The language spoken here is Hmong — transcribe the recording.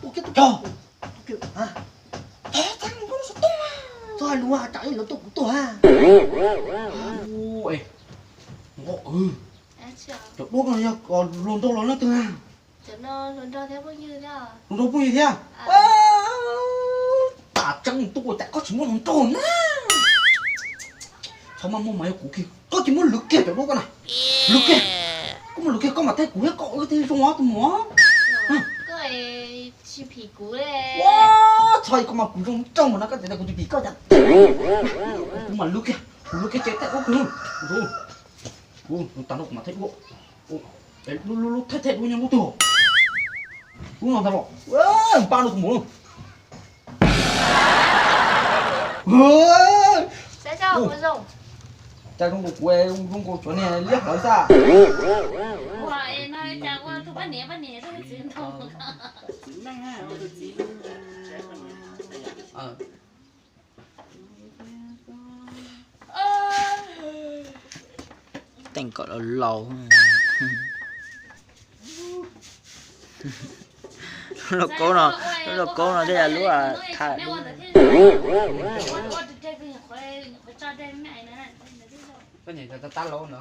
tuaj kiag tuaj cog. Txhob hais lus, tsam ib lawv tuaj kuv tuag. Ua, cov duab ko yog luag nraug los leej twg na? Luag nraug phooj ywg thiab. Tam tseeb tuaj ua cas koj tsis muab luag nraug na? Txhob maj muag mas yog kuv kiag, koj cia li muab lwv kiag cov duab ko na. Lwv kiag. Koj muab lwv kiag koj mam thaij kuv thiab koj wb thiaj zoo tus muam. Ua, txhob, koj mas kuv zoo nraug mas no koj tias kuv tsis phim koj cas. Kuv mam lwv kiag, kuv lwv kiag tsev thaij duab kiag. Kuv tas no kuv mam thaij duab. Lub, lub thaij thaij duab nyob lub twg? Lub no ntag los. Npaj no tus muam. Cas zoo nkaus kuv, zoo nkaus cov niag liab hlawv xwb. Teej kom laus laus. Lub lauj kaub no, lub lauj kaub no tej yam lub tham. Koj niam tab tab laus ntawd no.